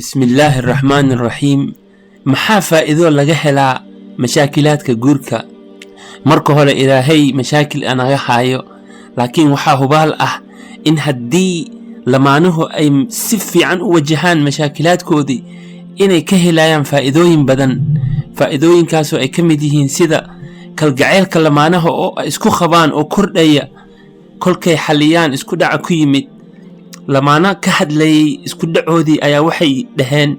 Bismillaahi araxmaani araxiim. Maxaa faa'iido laga helaa mashaakilaadka guurka? Marka hore, Ilaahay mashaakil anaga haayo, laakiin waxaa hubaal ah in haddii lamaanuhu ay si fiican u wajahaan mashaakilaadkoodii inay ka helayaan faa'iidooyin badan. Faa'iidooyinkaasoo ay ka mid yihiin sida kalgaceylka lamaanaha oo ay isku qabaan oo kordhaya kolkay xalliyaan isku dhaca ku yimid. Lamaano ka hadlayay isku dhacoodii ayaa waxay dhaheen: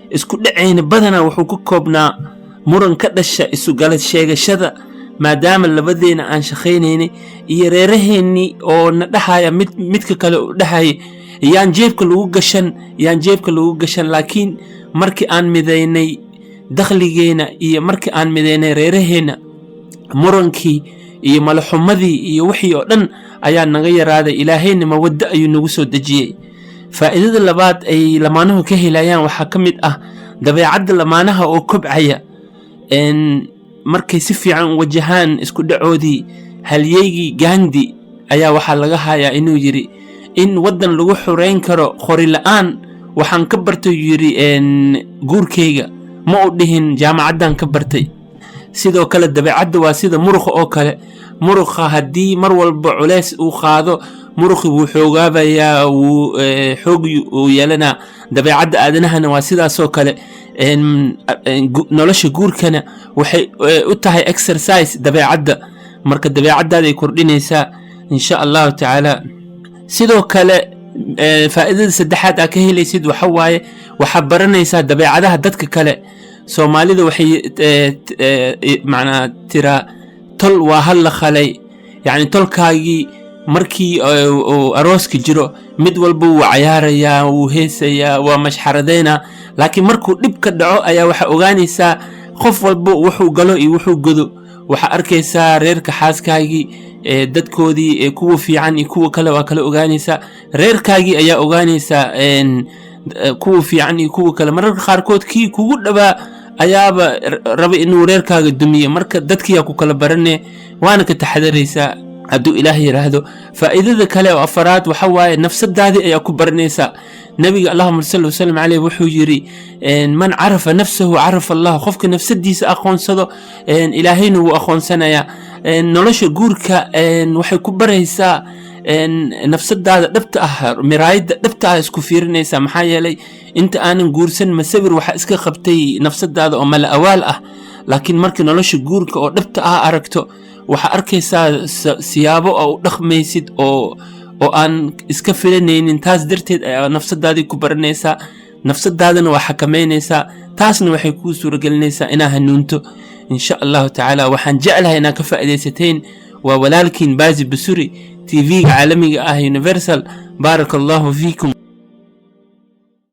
"Isku dhacayna badanaa wuxuu ku koobnaa muran ka dhasha isugalad sheegashada, maadaama labadeena aan shaqaynaynay iyo reeraheennii oo na dhahaya, mid midka kale u dhahaya, 'Yaan jeebka lagu gashan, yaan jeebka lagu gashan.' Laakiin markii aan midaynay dakhligeenna iyo markii aan midaynay reeraheenna, murankii iyo malaxumadii iyo wixii oo dhan ayaa naga yaraaday. Ilaahayna mawaddo ayuu nagu soo dejiyey." Faa'iidada labaad ay lamaanuhu ka helayaan waxaa ka mid ah dabeecadda lamaanaha oo kobcaya markay si fiican u wajahaan isku dhacoodii. Halyeygii Gandi ayaa waxaa laga hayaa inuu yidhi: "In waddan lagu xureyn karo qori la'aan waxaan ka bartay," yidhi, "guurkayga." Ma u dhihin jaamacaddan ka bartay. Sidoo kale, dabeecadda waa sida muruqa oo kale. Muruqa haddii mar walba culeys uu qaado, muruqi wuu xoogaabayaa, wuu xoog uu yeelanaa. Dabeecadda aadanahana waa sidaasoo kale. Nolosha guurkana waxay u tahay exercise dabeecadda. Marka dabeecaddaada ay kordhinaysaa, insha Allahu tacaala. Sidoo kale, faa'iidada saddexaad aa ka helaysid waxa waaye waxaa baranaysaa dabeecadaha dadka kale. Soomaalida waxay macnaa tiraa: "Tol waa hal la khalay." Yacni tolkaagii markii uu arooska jiro, mid walba wuu cayaarayaa, wuu heesayaa, waa mashxaradeynaa, laakiin markuu dhib ka dhaco ayaa waxaa ogaanaysaa qof walba wuxuu galo iyo wuxuu godo. Waxaa arkaysaa reerka xaaskaagii dadkoodii, kuwa fiican iyo kuwa kale waa kala ogaanaysaa. Reerkaagii ayaa ogaanaysaa kuwa fiican iyo kuwa kale. Mararka qaarkood kii kugu dhawaa ayaaba raba inuu reerkaaga dumiyo. Marka dadkiyaa ku kala barane, waana ka taxadaraysaa, hadduu Ilaah yidhaahdo. Faa'iidada kale oo afaraad waxa waaye nafsadaadii ayaa ku baranaysaa. Nabiga, allahuma salli wasalam caleyh, wuxuu yidhi: "Man carafa nafsahu carafa Allah." Qofka nafsadiisa aqoonsado, Ilaahayna wuu aqoonsanayaa. Nolosha guurka waxay ku baraysaa nafsadaada dhabta ah, miraayadda dhabta ah isku fiirinaysaa. Maxaa yeelay, inta aanan guursan masawir waxaa iska qabtay nafsadaada oo mala awaal ah, laakiin marka nolosha guurka oo dhabta ah aragto, waxaa arkaysaa siyaabo oo u dhaqmaysid oo aan iska filanaynin. Taas darteed ayaa nafsadaadii ku baranaysaa, nafsadaadana waa xakameynaysaa. Taasna waxay kuu suuragelinaysaa inaa hanuunto, insha Allahu tacaala. Waxaan jeclahay inaad ka faa'iidaysateen. Waa walaalkiin Baasi Basuri, TV-ga caalamiga ah Universal. Baaraka Allahu fiikum.